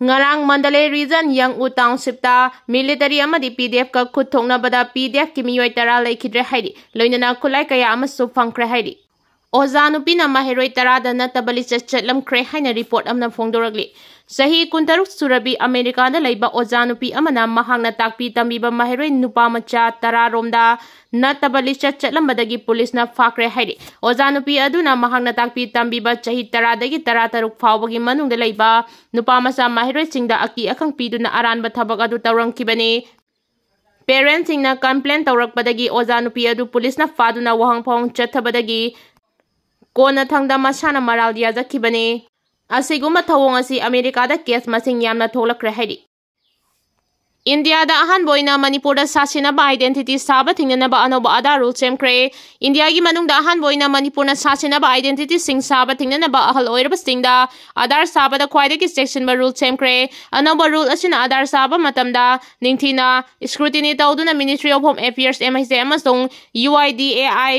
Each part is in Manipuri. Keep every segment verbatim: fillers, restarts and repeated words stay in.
ꯉꯔꯥꯡ ꯃꯟꯗꯂꯦ ꯔꯤꯖꯟ ꯌꯪꯎ ꯇꯥꯎꯟꯁꯤꯞꯇ ꯃꯤꯂꯤꯇꯔꯤ ꯑꯃꯗꯤ ꯄꯤ ꯗꯤ ꯑꯦꯐꯀ ꯈꯨꯠ ꯊꯣꯛꯅꯕꯗ ꯄꯤ ꯗꯤ ꯑꯦꯐꯀꯤ ꯃꯤꯑꯣꯏ ꯇꯔꯥ ꯂꯩꯈꯤꯗ꯭ꯔꯦ ꯍꯥꯏꯔꯤ꯫ ꯂꯣꯏꯅꯅ ꯈꯨꯠꯂꯥꯏ ꯀꯌꯥ ꯑꯃꯁꯨ ꯐꯪꯈ꯭ꯔꯦ ꯍꯥꯏꯔꯤ꯫ ꯑꯣꯖꯥ ꯅꯨꯄꯤꯅ ꯃꯍꯩꯔꯣꯏ ꯇꯔꯥꯗ ꯅꯠꯇꯕ ꯂꯤꯆꯠ ꯆꯠꯂꯝꯈ꯭ꯔꯦ ꯍꯥꯏꯅ ꯔꯤꯄꯣꯔꯠ ꯑꯃꯅ ꯐꯣꯡꯗꯣꯔꯛꯂꯤ꯫ ꯆꯍꯤ ꯀꯨꯟꯇꯔꯨꯛ ꯁꯨꯔꯕꯤ ꯑꯃꯦꯔꯤꯀꯥꯗ ꯂꯩꯕ ꯑꯣꯖꯥ ꯅꯨꯄꯤ ꯑꯃꯅ ꯃꯍꯥꯛꯅ ꯇꯥꯛꯄꯤ ꯇꯝꯕꯤꯕ ꯃꯍꯩꯔꯣꯏ ꯅꯨꯄꯥ ꯃꯆꯥ ꯇꯔꯥꯔꯣꯝꯗ ꯅꯠꯇꯕ ꯂꯤꯆꯠ ꯆꯠꯂꯝꯕꯗꯒꯤ ꯄꯨꯂꯤꯁꯅ ꯐꯥꯈ꯭ꯔꯦ ꯍꯥꯏꯔꯤ꯫ ꯑꯣꯖꯥ ꯅꯨꯄꯤ ꯑꯗꯨꯅ ꯃꯍꯥꯛꯅ ꯇꯥꯛꯄꯤ ꯇꯝꯕꯤꯕ ꯆꯍꯤ ꯇꯔꯥꯗꯒꯤ ꯇꯔꯥꯇꯔꯨꯛ ꯐꯥꯎꯕꯒꯤ ꯃꯅꯨꯡꯗ ꯂꯩꯕ ꯅꯨꯄꯥ ꯃꯆꯥ ꯃꯍꯩꯔꯣꯏꯁꯤꯡꯗ ꯑꯀꯤ ꯑꯈꯪ ꯄꯤꯗꯨꯅ ꯑꯔꯥꯟꯕ ꯊꯕꯛ ꯑꯗꯨ ꯇꯧꯔꯝꯈꯤꯕꯅꯤ꯫ ꯄꯦꯔꯦꯟꯁꯤꯡꯅ ꯀꯝꯄ꯭ꯂꯦꯟ ꯇꯧꯔꯛꯄꯗꯒꯤ ꯑꯣꯖꯥ ꯅꯨꯄꯤ ꯑꯗꯨ ꯄꯨꯂꯤꯁꯅ ꯐꯥꯗꯨꯅ ꯋꯥꯍꯪ ꯐꯥꯎꯍꯪ ꯆꯠꯊꯕꯗꯒꯤ ꯀꯣꯟꯅꯊꯪꯗ ꯃꯁꯥꯅ ꯃꯔꯥꯜ ꯌꯥꯖꯈꯤꯕꯅꯤ꯫ ꯑꯁꯤꯒꯨꯝꯕ ꯊꯧꯑꯣꯡ ꯑꯁꯤ ꯑꯃꯦꯔꯤꯀꯥꯗ ꯀꯦꯁ ꯃꯁꯤꯡ ꯌꯥꯝꯅ ꯊꯣꯛꯂꯛꯈ꯭ꯔꯦ ꯍꯥꯏꯔꯤ꯫ ꯏꯟꯗꯤꯌꯥꯗ ꯑꯍꯥꯟꯕ ꯑꯣꯏꯅ ꯃꯅꯤꯄꯨꯔꯗ ꯁꯥ ꯁꯤꯟꯅꯕ ꯑꯥꯏꯗꯦꯟꯇꯤꯇꯤ ꯁꯥꯕ ꯊꯤꯡꯅꯅꯕ ꯑꯅꯧꯕ ꯑꯥꯙꯥꯔ ꯔꯨꯜ ꯁꯦꯝꯈ꯭ꯔꯦ꯫ ꯏꯟꯗꯤꯌꯥꯒꯤ ꯃꯅꯨꯡꯗ ꯑꯍꯥꯟꯕ ꯑꯣꯏꯅ ꯃꯅꯤꯄꯨꯔꯅ ꯁꯥ ꯁꯤꯟꯅꯕ ꯑꯥꯏꯗꯦꯟꯇꯤꯇꯤꯁꯤꯡ ꯁꯥꯕ ꯊꯤꯡꯅꯅꯕ ꯑꯍꯜ ꯑꯣꯏꯔꯕꯁꯤꯡꯗ ꯑꯥꯙꯥꯔ ꯁꯥꯕꯗ ꯈ꯭ꯋꯥꯏꯗꯒꯤ ꯆꯦꯛꯁꯤꯟꯕ ꯔꯨꯜ ꯁꯦꯝꯈ꯭ꯔꯦ꯫ ꯑꯅꯧꯕ ꯔꯨꯜ ꯑꯁꯤꯅ ꯑꯥꯙꯥꯔ ꯁꯥꯕ ꯃꯇꯝꯗ ꯅꯤꯡꯊꯤꯅ ꯁ꯭ꯀ꯭ꯔꯨꯇꯤꯅꯤ ꯇꯧꯗꯨꯅ Ministry of Home Affairs, M H A, ꯑꯃꯁꯨꯡ U I D A I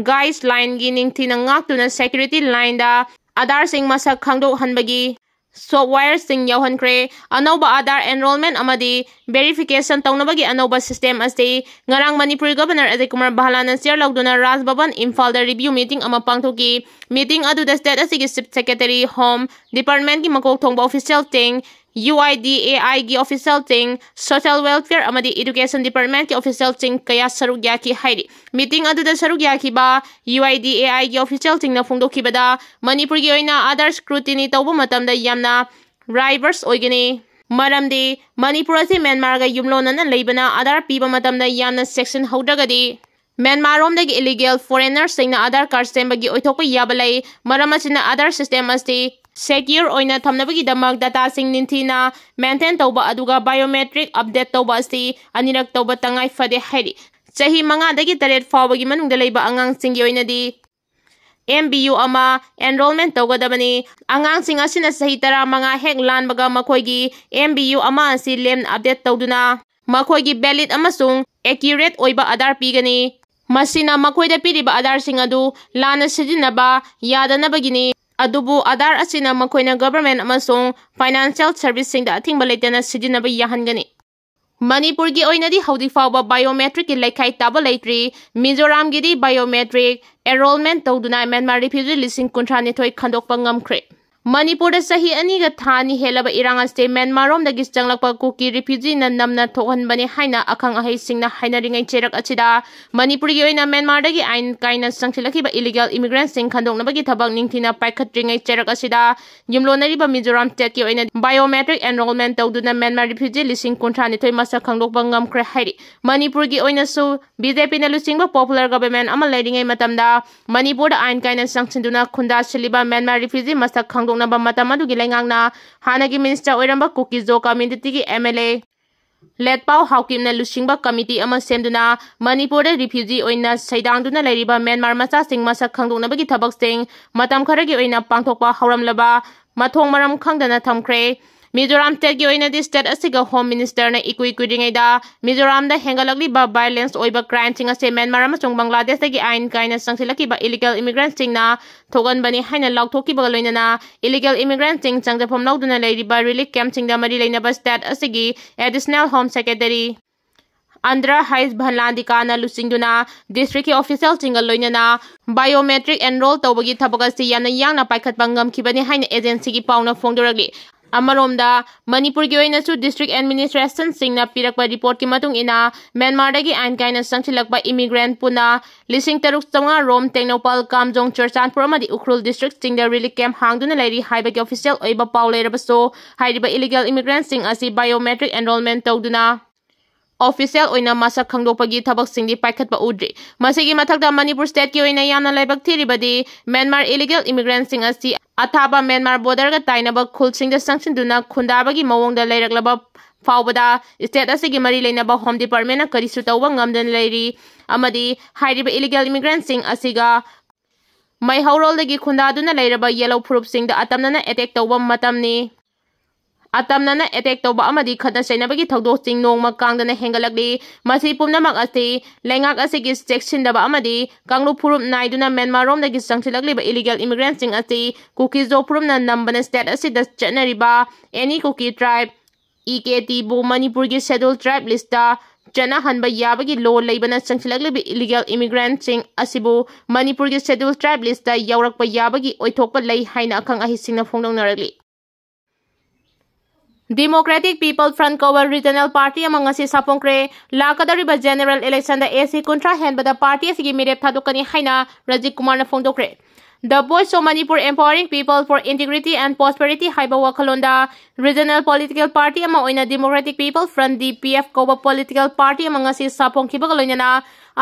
ꯒꯥꯏꯗꯂꯥꯏꯟꯒꯤ ꯅꯤꯡꯊꯤꯅ ꯉꯥꯛꯇꯨꯅ ꯁꯦꯀ꯭ꯌꯨꯔꯤꯇꯤ ꯂꯥꯏꯟꯗ ꯑꯥꯙꯥꯔꯁꯤꯡ ꯃꯁꯛ ꯈꯪꯗꯣꯛꯍꯟꯕꯒꯤ ꯁꯣꯐꯋꯦꯌꯔꯁꯤꯡ ꯌꯥꯎꯍꯟꯈ꯭ꯔꯦ꯫ ꯑꯅꯧꯕ ꯑꯥꯙꯥꯔ ꯑꯦꯟꯔꯣꯜꯃꯦꯟ ꯑꯃꯗꯤ ꯚꯦꯔꯤꯐꯤꯀꯦꯁꯟ ꯇꯧꯅꯕꯒꯤ ꯑꯅꯧꯕ ꯁꯤꯁꯇꯦꯝ ꯑꯁꯤ ꯉꯔꯥꯡ ꯃꯅꯤꯄꯨꯔ ꯒꯚꯔꯅꯔ ꯑꯖꯌ ꯀꯨꯃꯥꯔ ꯚꯜꯂꯥꯅ ꯆꯤꯌꯔ ꯂꯧꯗꯨꯅ ꯔꯥꯖ ꯚꯕꯟ ꯏꯝꯐꯥꯜꯗ ꯔꯤꯚ꯭ꯌꯨ ꯃꯤꯇꯤꯡ ꯑꯃ ꯄꯥꯡꯊꯣꯛꯈꯤ꯫ ꯃꯤꯇꯤꯡ ꯑꯗꯨꯗ ꯁ꯭ꯇꯦꯠ ꯑꯁꯤꯒꯤ ꯆꯤꯐ ꯁꯦꯀ꯭ꯔꯦꯇꯔꯤ, ꯍꯣꯝ ꯗꯤꯄꯥꯔꯠꯃꯦꯟꯠꯀꯤ ꯃꯀꯣꯛ ꯊꯣꯡꯕ ꯑꯣꯐꯤꯁꯤꯌꯦꯜꯁꯤꯡ, U I D A I ꯒꯤ ꯑꯣꯐꯤꯁꯤꯌꯦꯜꯁꯤꯡ, ꯁꯣꯁꯤꯌꯦꯜ ꯋꯦꯜꯐꯤꯌꯔ ꯑꯃꯗꯤ ꯏꯗꯨꯀꯦꯁꯟ ꯗꯤꯄꯥꯔꯠꯃꯦꯟꯠꯀꯤ ꯑꯣꯐꯤꯁꯤꯌꯦꯜꯁꯤꯡ ꯀꯌꯥ ꯁꯔꯨꯛ ꯌꯥꯈꯤ ꯍꯥꯏꯔꯤ꯫ ꯃꯤꯇꯤꯡ ꯑꯗꯨꯗ ꯁꯔꯨꯛ ꯌꯥꯈꯤꯕ U I D A I ꯒꯤ ꯑꯣꯐꯤꯁꯤꯌꯦꯜꯁꯤꯡꯅ ꯐꯣꯡꯗꯣꯛꯈꯤꯕꯗ, ꯃꯅꯤꯄꯨꯔꯒꯤ ꯑꯣꯏꯅ ꯑꯥꯙꯥꯔ ꯁ꯭ꯀ꯭ꯔꯨꯇꯤꯅꯤ ꯇꯧꯕ ꯃꯇꯝꯗ ꯌꯥꯝꯅ ꯔꯥꯏꯚꯔꯁ ꯑꯣꯏꯒꯅꯤ꯫ ꯃꯔꯝꯗꯤ ꯃꯅꯤꯄꯨꯔ ꯑꯁꯤ ꯃ꯭ꯌꯥꯟꯃꯥꯔꯒ ꯌꯨꯝꯂꯣꯟꯅꯅ ꯂꯩꯕꯅ, ꯑꯥꯙꯥꯔ ꯄꯤꯕ ꯃꯇꯝꯗ ꯌꯥꯝꯅ ꯆꯦꯛꯁꯤꯟꯍꯧꯗ꯭ꯔꯒꯗꯤ ꯃ꯭ꯌꯥꯟꯃꯥꯔꯔꯣꯝꯗꯒꯤ ꯏꯂꯤꯒꯦꯜ ꯐꯣꯔꯦꯅꯔꯁꯤꯡꯅ ꯑꯥꯙꯥꯔ ꯀꯥꯔꯗ ꯁꯦꯝꯕꯒꯤ ꯑꯣꯏꯊꯣꯛꯄ ꯌꯥꯕ ꯂꯩ꯫ ꯃꯔꯝ ꯑꯁꯤꯅ, ꯑꯥꯙꯥꯔ ꯁꯤꯁꯇꯦꯝ ꯑꯁꯤ ꯁꯦꯀ꯭ꯌꯨꯔ ꯑꯣꯏꯅ ꯊꯝꯅꯕꯒꯤꯗꯃꯛ ꯗꯇꯥꯁꯤꯡ ꯅꯤꯡꯊꯤꯅ ꯃꯦꯟꯇꯦꯟ ꯇꯧꯕ ꯑꯗꯨꯒ ꯕꯥꯏꯑꯣꯃꯦꯇ꯭ꯔꯤꯛ ꯑꯞꯗꯦꯠ ꯇꯧꯕ ꯑꯁꯤ ꯑꯅꯤꯔꯛ ꯇꯧꯕ ꯇꯉꯥꯏ ꯐꯗꯦ ꯍꯥꯏꯔꯤ꯫ ꯆꯍꯤ ꯃꯉꯥꯗꯒꯤ ꯇꯔꯦꯠ ꯐꯥꯎꯕꯒꯤ ꯃꯅꯨꯡꯗ ꯂꯩꯕ ꯑꯉꯥꯡꯁꯤꯡꯒꯤ ꯑꯣꯏꯅꯗꯤ M B U ꯑꯃ ꯑꯦꯟꯔꯣꯜꯃꯦꯟ ꯇꯧꯒꯗꯕꯅꯤ꯫ ꯑꯉꯥꯡꯁꯤꯡ ꯑꯁꯤꯅ ꯆꯍꯤ ꯇꯔꯥꯃꯉꯥ ꯍꯦꯛ ꯂꯥꯟꯕꯒ ꯃꯈꯣꯏꯒꯤ M B U ꯑꯃ ꯑꯁꯤ ꯂꯦꯝꯅ ꯑꯞꯗꯦꯠ ꯇꯧꯗꯨꯅ ꯃꯈꯣꯏꯒꯤ ꯚꯦꯂꯤꯗ ꯑꯃꯁꯨꯡ ꯑꯦꯀ꯭ꯌꯨꯔꯦꯠ ꯑꯣꯏꯕ ꯑꯥꯙꯥꯔ ꯄꯤꯒꯅꯤ꯫ ꯃꯁꯤꯅ ꯃꯈꯣꯏꯗ ꯄꯤꯔꯤꯕ ꯑꯥꯙꯥꯔꯁꯤꯡ ꯑꯗꯨ ꯂꯥꯟꯅ ꯁꯤꯖꯤꯟꯅꯕ ꯌꯥꯗꯅꯕꯒꯤꯅꯤ꯫ ꯑꯗꯨꯕꯨ ꯑꯥꯙꯥꯔ ꯑꯁꯤꯅ ꯃꯈꯣꯏꯅ government ꯑꯃꯁꯨꯡ financial serviceꯁꯤꯡꯗ ꯑꯊꯤꯡꯕ ꯂꯩꯇꯅ ꯁꯤꯖꯤꯟꯅꯕ ꯌꯥꯍꯟꯒꯅꯤ꯫ ꯃꯅꯤꯄꯨꯔꯒꯤ ꯑꯣꯏꯅꯗꯤ ꯍꯧꯖꯤꯛ ꯐꯥꯎꯕ biometricꯀꯤ ꯂꯩꯈꯥꯏ ꯇꯥꯕ ꯂꯩꯇ꯭ꯔꯤ꯫ ꯃꯤꯖꯣꯔꯥꯝꯒꯤꯗꯤ biometric enrollment ꯇꯧꯗꯨꯅ ꯃ꯭ꯌꯥꯟꯃꯥꯔ refugee ꯂꯤꯁꯤꯡ ꯀꯨꯟꯊ꯭ꯔꯥ ꯅꯤꯊꯣꯏ ꯈꯟꯗꯣꯛꯄ ꯉꯝꯈ꯭ꯔꯦ꯫ ꯃꯅꯤꯄꯨꯔꯗ ꯆꯍꯤ ꯑꯅꯤꯒ ꯊꯥ ꯑꯅꯤ ꯍꯦꯜꯂꯕ ꯏꯔꯥꯡ ꯑꯁꯤ ꯃ꯭ꯌꯥꯟꯃꯥꯔꯔꯣꯝꯗꯒꯤ ꯆꯪꯂꯛꯄ ꯀꯨꯀꯤ refugeeꯅ ꯅꯝꯅ ꯊꯣꯛꯍꯟꯕꯅꯤ ꯍꯥꯏꯅ ꯑꯈꯪ ꯑꯍꯩꯁꯤꯡꯅ ꯍꯥꯏꯅꯔꯤꯉꯩ ꯆꯩꯔꯛ ꯑꯁꯤꯗ, ꯃꯅꯤꯄꯨꯔꯒꯤ ꯑꯣꯏꯅ ꯃ꯭ꯌꯥꯟꯃꯥꯔꯗꯒꯤ ꯑꯥꯏꯟ ꯀꯥꯏꯅ ꯆꯪꯁꯤꯜꯂꯛꯈꯤꯕ illegal immigrantꯁꯤꯡ ꯈꯟꯗꯣꯛꯅꯕꯒꯤ ꯊꯕꯛ ꯅꯤꯡꯊꯤꯅ ꯄꯥꯏꯈꯠꯇ꯭ꯔꯤꯉꯩ ꯆꯩꯔꯛ ꯑꯁꯤꯗ, ꯌꯨꯝꯂꯣꯟꯅꯔꯤꯕ ꯃꯤꯖꯣꯔꯥꯝ stateꯀꯤ ꯑꯣꯏꯅ biometric enrollment ꯇꯧꯗꯨꯅ ꯃ꯭ꯌꯥꯟꯃꯥꯔ refugee ꯂꯤꯁꯤꯡ ꯀꯨꯟꯊ꯭ꯔꯥ ꯅꯤꯊꯣꯏ ꯃꯁꯛ ꯈꯪꯗꯣꯛꯄ ꯉꯝꯈ꯭ꯔꯦ ꯍꯥꯏꯔꯤ꯫ ꯃꯅꯤꯄꯨꯔꯒꯤ ꯑꯣꯏꯅꯁꯨ BJPꯅ ꯂꯨꯆꯤꯡꯕ popular government ꯑꯃ ꯂꯩꯔꯤꯉꯩ ꯃꯇꯝꯗ ꯃꯅꯤꯄꯨꯔꯗ ꯑꯥꯏꯟ ꯀꯥꯏꯅ ꯆꯪꯁꯤꯟꯗꯨꯅ ꯈꯨꯟꯗꯥ ꯁꯤꯜꯂꯤꯕ ꯃ꯭ꯌꯥꯟꯃꯥꯔ refugee ꯃꯁꯛ ꯈꯪꯗꯣꯛꯅꯕ ꯃꯇꯝ ꯑꯗꯨꯒꯤ ꯂꯩꯉꯥꯛꯅ ꯍꯥꯟꯅꯒꯤ minister ꯑꯣꯏꯔꯝꯕ ꯀꯨꯀꯤ-ꯖꯣ communityꯒꯤ MLA ꯂꯦꯠꯄꯥꯎ ꯍꯥꯎꯀꯤꯞꯅ ꯂꯨꯆꯤꯡꯕ committee ꯑꯃ ꯁꯦꯝꯗꯨꯅ ꯃꯅꯤꯄꯨꯔꯗ refugee ꯑꯣꯏꯅ ꯁꯩꯗꯥꯡꯗꯨꯅ ꯂꯩꯔꯤꯕ ꯃ꯭ꯌꯥꯟꯃꯥꯔ ꯃꯆꯥꯁꯤꯡ ꯃꯁꯛ ꯈꯪꯗꯣꯛꯅꯕꯒꯤ ꯊꯕꯛꯁꯤꯡ ꯃꯇꯝ ꯈꯔꯒꯤ ꯑꯣꯏꯅ ꯄꯥꯡꯊꯣꯛꯄ ꯍꯧꯔꯝꯂꯕ ꯃꯊꯣꯡ ꯃꯔꯝ ꯈꯪꯗꯅ ꯊꯝꯈ꯭ꯔꯦ꯫ ꯃꯤꯖꯣꯔꯥꯝ stateꯀꯤ ꯑꯣꯏꯅꯗꯤ state ꯑꯁꯤꯒ home ministerꯅ ꯏꯀꯨꯏ ꯀꯨꯏꯗ꯭ꯔꯤꯉꯩꯗ ꯃꯤꯖꯣꯔꯥꯝꯗ ꯍꯦꯟꯒꯠꯂꯛꯂꯤꯕ violenceꯑꯣꯏꯕ crimeꯁꯤꯡ ꯑꯁꯤ ꯃ꯭ꯌꯥꯟꯃꯥꯔ ꯑꯃꯁꯨꯡ ꯕꯪꯒ꯭ꯂꯥꯗꯦꯁꯇꯒꯤ ꯑꯥꯏꯟ ꯀꯥꯏꯅ ꯆꯪꯁꯤꯜꯂꯛꯈꯤꯕ illegal immigrantꯁꯤꯡꯅ ꯊꯣꯛꯍꯟꯕꯅꯤ ꯍꯥꯏꯅ ꯂꯥꯎꯊꯣꯛꯈꯤꯕꯒ ꯂꯣꯏꯅꯅ, illegal immigrantꯁꯤꯡ ꯆꯪꯖꯐꯝ ꯂꯧꯗꯨꯅ ꯂꯩꯔꯤꯕ relief campꯁꯤꯡꯗ ꯃꯔꯤ ꯂꯩꯅꯕ state ꯑꯁꯤꯒꯤ additional home secretary ꯑꯟꯗ꯭ꯔ ꯍꯩꯁ ꯚꯟꯂꯥꯟꯗꯤꯀꯥꯅ ꯂꯨꯆꯤꯡꯗꯨꯅ districtꯀꯤ officialꯁꯤꯡꯒ ꯂꯣꯏꯅꯅ biometric enroll ꯇꯧꯕꯒꯤ ꯊꯕꯛ ꯑꯁꯤ ꯌꯥꯝꯅ ꯌꯥꯡꯅ ꯄꯥꯏꯈꯠꯄ ꯉꯝꯈꯤꯕꯅꯤ ꯍꯥꯏꯅ agencyꯒꯤ ꯄꯥꯎꯅ ꯐꯣꯡꯗꯣꯔꯛꯂꯤ꯫ ꯑꯃꯔꯣꯝꯗ, ꯃꯅꯤꯄꯨꯔꯒꯤ ꯑꯣꯏꯅꯁꯨ district administrationꯁꯤꯡꯅ ꯄꯤꯔꯛꯄ report ꯀꯤ ꯃꯇꯨꯡ ꯏꯟꯅ, ꯃ꯭ꯌꯥꯟꯃꯥꯔꯗꯒꯤ ꯑꯥꯏꯟ ꯀꯥꯏꯅ ꯆꯪꯁꯤꯜꯂꯛꯄ immigrant ꯄꯨꯟꯅ ꯂꯤꯁꯤꯡ ꯇꯔꯨꯛ ꯆꯥꯝꯃꯉꯥ ꯔꯣꯝ, ꯇꯦꯡꯅꯧꯄꯜ, ꯀꯥꯝꯖꯣꯡ, ꯆꯨꯔꯆꯥꯟꯄꯨꯔ ꯑꯃꯗꯤ ꯎꯈ꯭ꯔꯨꯜ districtꯁꯤꯡꯗ relief camp ꯍꯥꯡꯗꯨꯅ ꯂꯩꯔꯤ ꯍꯥꯏꯕꯒꯤ official ꯑꯣꯏꯕ ꯄꯥꯎ ꯂꯩꯔꯕꯁꯨ, ꯍꯥꯏꯔꯤꯕ illegal immigrantꯁꯤꯡ ꯑꯁꯤ biometric enrollment ꯇꯧꯗꯨꯅ official ꯑꯣꯏꯅ ꯃꯁꯛ ꯈꯪꯗꯣꯛꯄꯒꯤ ꯊꯕꯛꯁꯤꯡꯗꯤ ꯄꯥꯏꯈꯠꯄ ꯎꯗ꯭ꯔꯤ꯫ ꯃꯁꯤꯒꯤ ꯃꯊꯛꯇ, ꯃꯅꯤꯄꯨꯔ stateꯀꯤ ꯑꯣꯏꯅ ꯌꯥꯝꯅ ꯂꯥꯏꯕꯛ ꯊꯤꯔꯤꯕꯗꯤ, ꯃ꯭ꯌꯥꯟꯃꯥꯔ illegal immigrantꯁꯤꯡ ꯑꯁꯤ ꯑꯊꯥꯕ ꯃ꯭ꯌꯥꯟꯃꯥꯔ borderꯒ ꯇꯥꯏꯅꯕ ꯈꯨꯜꯁꯤꯡꯗ ꯆꯪꯁꯤꯟꯗꯨꯅ ꯈꯨꯟꯗꯥꯕꯒꯤ ꯃꯑꯣꯡꯗ ꯂꯩꯔꯛꯂꯕ ꯐꯥꯎꯕꯗ, state ꯑꯁꯤꯒꯤ ꯃꯔꯤ ꯂꯩꯅꯕ home departmentꯅ ꯀꯔꯤꯁꯨ ꯇꯧꯕ ꯉꯝꯗꯅ ꯂꯩꯔꯤ ꯑꯃꯗꯤ ꯍꯥꯏꯔꯤꯕ illegal immigrantꯁꯤꯡ ꯑꯁꯤꯒ ꯃꯩꯍꯧꯔꯣꯜꯗꯒꯤ ꯈꯨꯟꯗꯥꯗꯨꯅ ꯂꯩꯔꯕ ꯌꯦꯜꯍꯧ ꯐꯨꯔꯨꯞꯁꯤꯡꯗ ꯑꯇꯝꯅꯅ attack ꯇꯧꯕ ꯃꯇꯝꯅꯤ꯫ ꯑꯇꯝꯅꯅ attack ꯇꯧꯕ ꯑꯃꯗꯤ ꯈꯠꯅ ꯆꯩꯅꯕꯒꯤ ꯊꯧꯗꯣꯛꯁꯤꯡ ꯅꯣꯡꯃ ꯀꯥꯡꯗꯅ ꯍꯦꯟꯒꯠꯂꯛꯂꯤ꯫ ꯃꯁꯤ ꯄꯨꯝꯅꯃꯛ ꯑꯁꯤ ꯂꯩꯉꯥꯛ ꯑꯁꯤꯒꯤ ꯆꯦꯛꯁꯤꯟꯗꯕ ꯑꯃꯗꯤ ꯀꯥꯡꯂꯨꯞ ꯐꯨꯔꯨꯞ ꯅꯥꯏꯗꯨꯅ ꯃ꯭ꯌꯥꯟꯃꯥꯔꯔꯣꯝꯗꯒꯤ ꯆꯪꯁꯤꯜꯂꯛꯂꯤꯕ illegal immigrantꯁꯤꯡ ꯑꯁꯤ ꯀꯨꯀꯤꯖꯣ ꯐꯨꯔꯨꯞꯅ ꯅꯝꯕꯅ state ꯑꯁꯤꯗ ꯆꯠꯅꯔꯤꯕ any Kuki tribe, E K Tꯕꯨ ꯃꯅꯤꯄꯨꯔꯒꯤ schedule tribe listꯇ ꯆꯠꯅꯍꯟꯕ ꯌꯥꯕꯒꯤ law ꯂꯩꯕꯅ ꯆꯪꯁꯤꯜꯂꯛꯂꯤꯕ illegal immigrantꯁꯤꯡ ꯑꯁꯤꯕꯨ ꯃꯅꯤꯄꯨꯔꯒꯤ schedule tribe listꯇ ꯌꯥꯎꯔꯛꯄ ꯌꯥꯕꯒꯤ ꯑꯣꯏꯊꯣꯛꯄ ꯂꯩ ꯍꯥꯏꯅ ꯑꯈꯪ ꯑꯍꯩꯁꯤꯡꯅ ꯐꯣꯡꯗꯣꯛꯅꯔꯛꯂꯤ꯫ Democratic People Front ꯀꯧꯕ regional party ꯑꯃ ꯉꯁꯤ ꯁꯥꯐꯣꯡꯈ꯭ꯔꯦ꯫ ꯂꯥꯛꯀꯗꯧꯔꯤꯕ general electionꯗ AC ꯀꯨꯟꯊ꯭ꯔꯥ ꯍꯦꯟꯕꯗ party ꯑꯁꯤꯒꯤ ꯃꯤꯔꯦꯞ ꯊꯥꯗꯣꯛꯀꯅꯤ ꯍꯥꯏꯅ ꯔꯖꯤꯠ ꯀꯨꯃꯥꯔꯅ ꯐꯣꯡꯗꯣꯛꯈ꯭ꯔꯦ꯫ The Voice of Manipur, Empowering People for Integrity and Prosperity ꯍꯥꯏꯕ ꯋꯥꯈꯜꯂꯣꯟꯗ regional political party ꯑꯃ ꯑꯣꯏꯅ Democratic People Front, D P F ꯀꯧꯕ political party ꯑꯃ ꯉꯁꯤ ꯁꯥꯐꯣꯡꯈꯤꯕꯒ ꯂꯣꯏꯅꯅ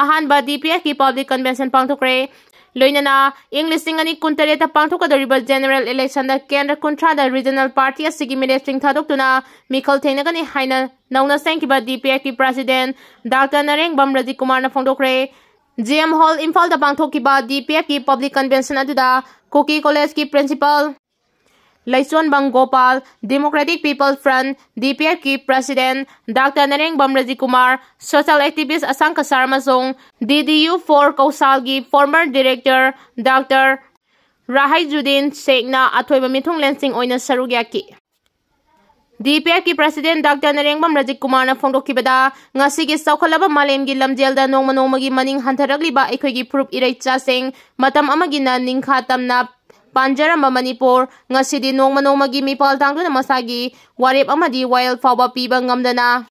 ꯑꯍꯥꯟꯕ D P F ꯀꯤ public convention ꯄꯥꯡꯊꯣꯛꯈ꯭ꯔꯦ꯫ ꯂꯣꯏꯅꯅ ꯏꯪ ꯂꯤꯁꯤꯡ ꯑꯅꯤ ꯀꯨꯟꯇꯔꯦꯠꯇ ꯄꯥꯡꯊꯣꯛꯀꯗꯧꯔꯤꯕ general electionꯗ ꯀꯦꯟꯗ꯭ꯔ ꯀꯨꯟꯊ꯭ꯔꯥꯗ regional party ꯑꯁꯤꯒꯤ ꯃꯤꯔꯦꯞꯁꯤꯡ ꯊꯥꯗꯣꯛꯇꯨꯅ ꯃꯤꯈꯜ ꯊꯦꯡꯅꯒꯅꯤ ꯍꯥꯏꯅ ꯅꯧꯅ ꯁꯦꯝꯈꯤꯕ D P F ꯀꯤ president Doctor ꯅꯔꯦꯡꯕꯝ ꯔꯖꯤꯠ ꯀꯨꯃꯥꯔꯅ ꯐꯣꯡꯗꯣꯛꯈ꯭ꯔꯦ꯫ G M Hall ꯏꯝꯐꯥꯜꯗ ꯄꯥꯡꯊꯣꯛꯈꯤꯕ D P F ꯀꯤ public convention ꯑꯗꯨꯗ ꯀꯨꯀꯤ college ꯀꯤ principal ꯂꯩꯆꯣꯟꯕꯝ Gopal, Democratic People Front, D P F ꯀꯤ president Doctor ꯅꯔꯦꯡꯕꯝ ꯔꯖꯤꯠ Kumar, social activist ꯑꯁꯥꯡ ꯀꯁꯥꯔ ꯑꯃꯁꯨꯡ D D U four ꯀꯧꯁꯥꯜꯒꯤ former director Doctor ꯔꯥꯍꯩꯖꯨꯗꯤꯟ ꯁꯦꯈꯅ ꯑꯊꯣꯏꯕ ꯃꯤꯊꯨꯡꯂꯦꯟꯁꯤꯡ ꯑꯣꯏꯅ ꯁꯔꯨꯛ ꯌꯥꯈꯤ꯫ D P F ꯀꯤ president Doctor ꯅꯔꯦꯡꯕꯝ ꯔꯖꯤꯠ ꯀꯨꯃꯥꯔꯅ ꯐꯣꯡꯗꯣꯛꯈꯤꯕꯗ, ꯉꯁꯤꯒꯤ ꯆꯥꯎꯈꯠꯂꯕ ꯃꯥꯂꯦꯝꯒꯤ ꯂꯝꯖꯦꯜꯗ ꯅꯣꯡꯃ ꯅꯣꯡꯃꯒꯤ ꯃꯅꯤꯡ ꯍꯟꯊꯔꯛꯂꯤꯕ ꯑꯩꯈꯣꯏꯒꯤ ꯐꯨꯔꯨꯞ ꯏꯔꯩꯆꯥꯁꯤꯡ ꯃꯇꯝ ꯑꯃꯒꯤꯅ ꯅꯤꯡꯈꯥ ꯇꯝꯅ ꯄꯥꯟꯖꯔꯝꯕ ꯃꯅꯤꯄꯨꯔ ꯉꯁꯤꯗꯤ ꯅꯣꯡꯃ ꯅꯣꯡꯃꯒꯤ ꯃꯤꯄꯥꯜ ꯇꯥꯡꯗꯨꯅ ꯃꯁꯥꯒꯤ ꯋꯥꯔꯦꯞ ꯑꯃꯗꯤ ꯋꯥꯌꯦꯜ ꯐꯥꯎꯕ ꯄꯤꯕ ꯉꯝꯗꯅ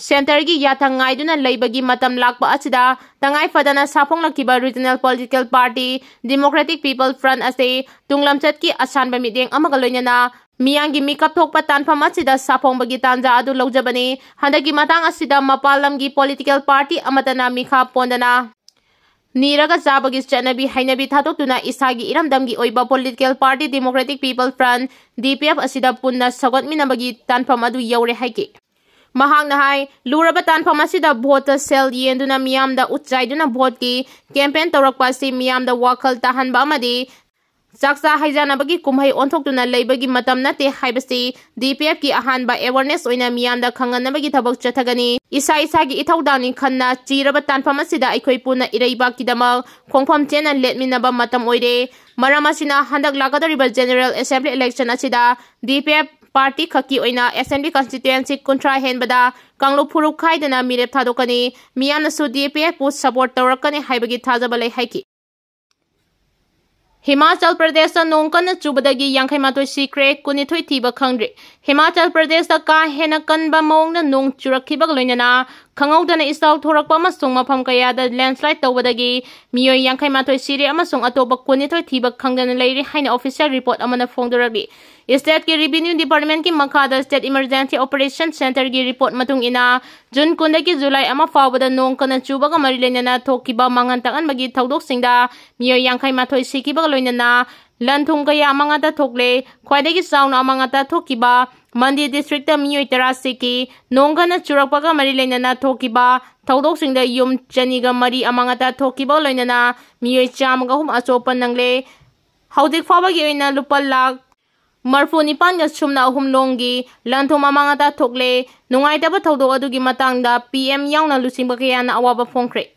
centreꯒꯤ ꯌꯥꯊꯪ ꯉꯥꯏꯗꯨꯅ ꯂꯩꯕꯒꯤ ꯃꯇꯝ ꯂꯥꯛꯄ ꯑꯁꯤꯗ ꯇꯉꯥꯏ ꯐꯗꯅ ꯁꯥꯐꯣꯡꯂꯛꯈꯤꯕ regional political party Democratic People Front ꯑꯁꯤ ꯇꯨꯡꯂꯝꯆꯠꯀꯤ ꯑꯁꯥꯟꯕ ꯃꯤꯠꯌꯦꯡ ꯑꯃꯒ ꯂꯣꯏꯅꯅ ꯃꯤꯌꯥꯝꯒꯤ ꯃꯤꯀꯞ ꯊꯣꯛꯄ ꯇꯥꯟꯐꯝ ꯑꯁꯤꯗ ꯁꯥꯐꯣꯡꯕꯒꯤ ꯇꯥꯟꯖꯥ ꯑꯗꯨ ꯂꯧꯖꯕꯅꯤ꯫ ꯍꯟꯗꯛꯀꯤ ꯃꯇꯥꯡ ꯑꯁꯤꯗ ꯃꯄꯥꯟ ꯂꯝꯒꯤ political party ꯑꯃꯠꯇꯅ ꯃꯤꯈꯥ ꯄꯣꯟꯗꯅ ꯅꯤꯔꯒ ꯆꯥꯕꯒꯤ ꯆꯠꯅꯕꯤ ꯍꯩꯅꯕꯤ ꯊꯥꯗꯣꯛꯇꯨꯅ ꯏꯁꯥꯒꯤ ꯏꯔꯝꯗꯝꯒꯤ ꯑꯣꯏꯕ political party Democratic People Front, D P F ꯑꯁꯤꯗ ꯄꯨꯟꯅ ꯁꯧꯒꯠꯃꯤꯟꯅꯕꯒꯤ ꯇꯥꯟꯐꯝ ꯑꯗꯨ ꯌꯧꯔꯦ ꯍꯥꯏꯈꯤ꯫ ꯃꯍꯥꯛꯅ ꯍꯥꯏ, ꯂꯨꯔꯕ ꯇꯥꯟꯐꯝ ꯑꯁꯤꯗ voteꯇ ꯁꯦꯜ ꯌꯦꯟꯗꯨꯅ ꯃꯤꯌꯥꯝꯗ ꯎꯠꯆꯥꯏꯗꯨꯅ voteꯀꯤ campaign ꯇꯧꯔꯛꯄ ꯑꯁꯤ ꯃꯤꯌꯥꯝꯗ ꯋꯥꯈꯜ ꯇꯥꯍꯟꯕ ꯑꯃꯗꯤ ꯆꯥꯛꯆꯥ ꯍꯩꯖꯥꯟꯅꯕꯒꯤ ꯀꯨꯝꯍꯩ ꯑꯣꯟꯊꯣꯛꯇꯨꯅ ꯂꯩꯕꯒꯤ ꯃꯇꯝ ꯅꯠꯇꯦ ꯍꯥꯏꯕꯁꯤ ꯗꯤ ꯄꯤ ꯑꯦꯐꯀꯤ ꯑꯍꯥꯟꯕ awareness ꯑꯣꯏꯅ ꯃꯤꯌꯥꯝꯗ ꯈꯪꯍꯟꯅꯕꯒꯤ ꯊꯕꯛ ꯆꯠꯊꯒꯅꯤ꯫ ꯏꯁꯥ ꯏꯁꯥꯒꯤ ꯏꯊꯧꯗꯥꯡꯅꯤ ꯈꯟꯅ ꯆꯤꯔꯕ ꯇꯥꯟꯐꯝ ꯑꯁꯤꯗ ꯑꯩꯈꯣꯏ ꯄꯨꯟꯅ ꯏꯔꯩꯕꯥꯛꯀꯤꯗꯃꯛ ꯈꯣꯡꯐꯝ ꯆꯦꯟꯅ ꯂꯦꯞꯃꯤꯟꯅꯕ ꯃꯇꯝ ꯑꯣꯏꯔꯦ꯫ ꯃꯔꯝ ꯑꯁꯤꯅ ꯍꯟꯗꯛ ꯂꯥꯛꯀꯗꯧꯔꯤꯕ general assembly election ꯑꯁꯤꯗ ꯗꯤ ꯄꯤ ꯑꯦꯐ party ꯈꯛꯀꯤ ꯑꯣꯏꯅ assembly constituency ꯀꯨꯟꯊ꯭ꯔꯥ ꯍꯦꯟꯕꯗ ꯀꯥꯡꯂꯨꯞ ꯐꯨꯔꯨꯞ ꯈꯥꯏꯗꯅ ꯃꯤꯔꯦꯞ ꯊꯥꯗꯣꯛꯀꯅꯤ꯫ ꯃꯤꯌꯥꯝꯅꯁꯨ ꯗꯤ ꯄꯤ ꯑꯦꯐꯄꯨ support ꯇꯧꯔꯛꯀꯅꯤ ꯍꯥꯏꯕꯒꯤ ꯊꯥꯖꯕ ꯂꯩ ꯍꯥꯏꯈꯤ꯫ ꯍꯤꯃꯥꯆꯜ ꯄ꯭ꯔꯗꯦꯁꯇ ꯅꯣꯡ ꯀꯟꯅ ꯆꯨꯕꯗꯒꯤ ꯌꯥꯡꯈꯩ ꯃꯥꯊꯣꯏ ꯁꯤꯈ꯭ꯔꯦ, ꯀꯨꯟꯅꯤꯊꯣꯏ ꯊꯤꯕ ꯈꯪꯗ꯭ꯔꯤ꯫ ꯍꯤꯃꯥꯆꯜ ꯄ꯭ꯔꯗꯦꯁꯇ ꯀꯥ ꯍꯦꯟꯅ ꯀꯟꯕ ꯃꯑꯣꯡꯗ ꯅꯣꯡ ꯆꯨꯔꯛꯈꯤꯕꯒ ꯂꯣꯏꯅꯅ ꯈꯪꯍꯧꯗꯅ ꯏꯆꯥꯎ ꯊꯣꯔꯛꯄ ꯑꯃꯁꯨꯡ ꯃꯐꯝ ꯀꯌꯥꯗ landslide ꯇꯧꯕꯗꯒꯤ ꯃꯤꯑꯣꯏ ꯌꯥꯡꯈꯩ ꯃꯥꯊꯣꯏ ꯁꯤꯔꯦ ꯑꯃꯁꯨꯡ ꯑꯇꯣꯞꯄ ꯀꯨꯟꯅꯤꯊꯣꯏ ꯊꯤꯕ ꯈꯪꯗꯅ ꯂꯩꯔꯤ ꯍꯥꯏꯅ official report ꯑꯃꯅ ꯐꯣꯡꯗꯣꯔꯛꯂꯤ꯫ State ꯀꯤ revenue department ꯀꯤ ꯃꯈꯥꯗ State Emergency Operation Centre ꯒꯤ report ꯃꯇꯨꯡ ꯏꯟꯅ, ꯖꯨꯟ ꯀꯨꯟꯗꯒꯤ ꯖꯨꯂꯥꯏ ꯑꯃ ꯐꯥꯎꯕꯗ ꯅꯣꯡ ꯀꯟꯅ ꯆꯨꯕꯒ ꯃꯔꯤ ꯂꯩꯅꯅ ꯊꯣꯛꯈꯤꯕ ꯃꯥꯡꯍꯟ ꯇꯥꯛꯍꯟꯕꯒꯤ ꯊꯧꯗꯣꯛꯁꯤꯡꯗ ꯃꯤꯑꯣꯏ ꯌꯥꯡꯈꯩ ꯃꯥꯊꯣꯏ ꯁꯤꯈꯤꯕꯒ ꯂꯣꯏꯅꯅ ꯂꯟ ꯊꯨꯝ ꯀꯌꯥ ꯑꯃꯥꯡ ꯑꯇꯥ ꯊꯣꯛꯂꯦ꯫ ꯈ꯭ꯋꯥꯏꯗꯒꯤ ꯆꯥꯎꯅ ꯑꯃꯥꯡ ꯑꯇꯥ ꯊꯣꯛꯈꯤꯕ ꯃꯟꯗꯤ district ꯇ ꯃꯤꯑꯣꯏ ꯇꯔꯥ ꯁꯤꯈꯤ꯫ ꯅꯣꯡ ꯀꯟꯅ ꯆꯨꯔꯛꯄꯒ ꯃꯔꯤ ꯂꯩꯅꯅ ꯊꯣꯛꯈꯤꯕ ꯊꯧꯗꯣꯛꯁꯤꯡꯗ ꯌꯨꯝ ꯆꯅꯤꯒ ꯃꯔꯤ ꯑꯃꯥꯡ ꯑꯇꯥ ꯊꯣꯛꯈꯤꯕꯒ ꯂꯣꯏꯅꯅ ꯃꯤꯑꯣꯏ ꯆꯥꯝꯃꯒ ꯑꯍꯨꯝ ꯑꯆꯣꯞꯄ ꯅꯪꯂꯦ꯫ ꯍꯧꯖꯤꯛ ꯐꯥꯎꯕꯒꯤ ꯑꯣꯏꯅ ꯂꯨꯄꯥ ꯂꯥꯈ ꯃꯔꯤꯐꯨ ꯅꯤꯄꯥꯟꯒ ꯁꯨꯞꯅ ꯑꯍꯨꯝ ꯂꯣꯝꯒꯤ ꯂꯟ ꯊꯨꯝ ꯑꯃꯥꯡ ꯑꯇꯥ ꯊꯣꯛꯂꯦ꯫ ꯅꯨꯡꯉꯥꯏꯇꯕ ꯊꯧꯗꯣꯛ ꯑꯗꯨꯒꯤ ꯃꯇꯥꯡꯗ ꯄꯤ ꯑꯦꯝ ꯌꯥꯎꯅ ꯂꯨꯆꯤꯡꯕ ꯀꯌꯥꯅ ꯑꯋꯥꯕ ꯐꯣꯡꯈ꯭ꯔꯦ꯫